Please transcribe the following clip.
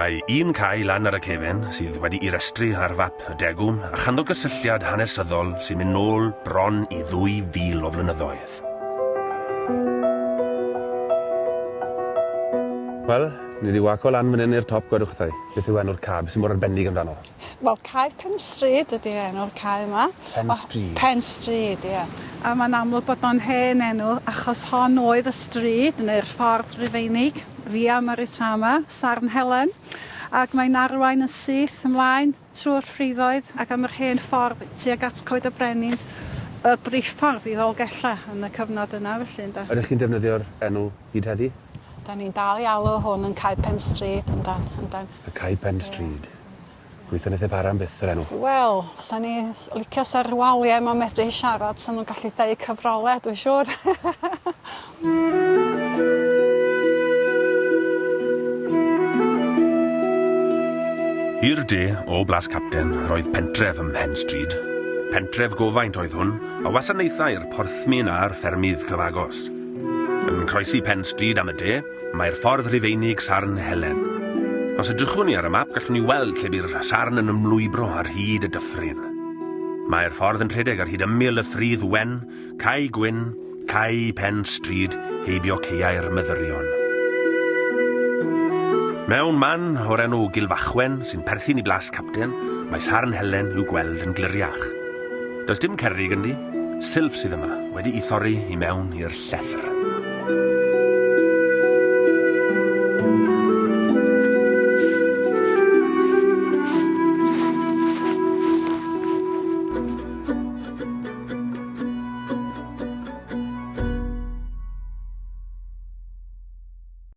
Mae un cae lan ar y cefen sydd wedi'i restru ar fap y degwm a chanddo gysylltiad hanesyddol sy'n mynd nôl bron i 2,000 o flynyddoedd. Wel, ni 'di waco lan fan 'yn i'r top gwedwch wrtha i, beth yw enw'r ca, beth sy mor arbennig amdano? Wel cae Pen Stryd ydi enw'r cae yma. Pen Stryd? Pen Stryd ie. A mae'n amlwg bod o'n hen enw achos hon oedd y stryd neu'r ffordd Rufeinig, Via Maritama, Sarn Helen, ac mae'n arwain yn syth ymlaen trwy'r ffriddoedd ac am yr hen ffordd tuag at Coed y Brenin, y briffordd i Ddolgellau yn y cyfnod yna felly ynde. Ydych chi'n defnyddio'r enw hyd heddi? Da ni'n dal i alw hwn yn Cae Pen Stryd yndan, yndan. Y Cae Pen Stryd. Gobeithio neith e para am byth yr enw. Wel, sa ni licio sa'r walia 'ma medru siarad sa nw'n gallu deud cyfrole dwi'n siŵr. I'r de o Blas Capten roedd pentref ym Mhen Stryd. Pentref gofaint oedd hwn, a wasanaethai'r porthmyn a'r ffermydd cyfagos. Yn croesi Pen Stryd am y de, Mae'r ffordd Rufeinig Sarn Helen. Os edrychwn ni ar y map gallwn ni weld lle bu'r sarn yn ymlwybro ar hyd y dyffryn. Mae'r ffordd yn rhedeg ar hyd ymyl y Ffridd Wen, Cae Gwyn, Cae Pen Stryd, heibio caeau'r Mydderion. Mewn man o'r enw Gilfachwen, sy'n perthyn i Blas Capten, mae Sarn Helen i'w gweld yn gliriach. Does dim cerrig ynddi, silff sydd yma, wedi'i thorri i mewn i'r llethr.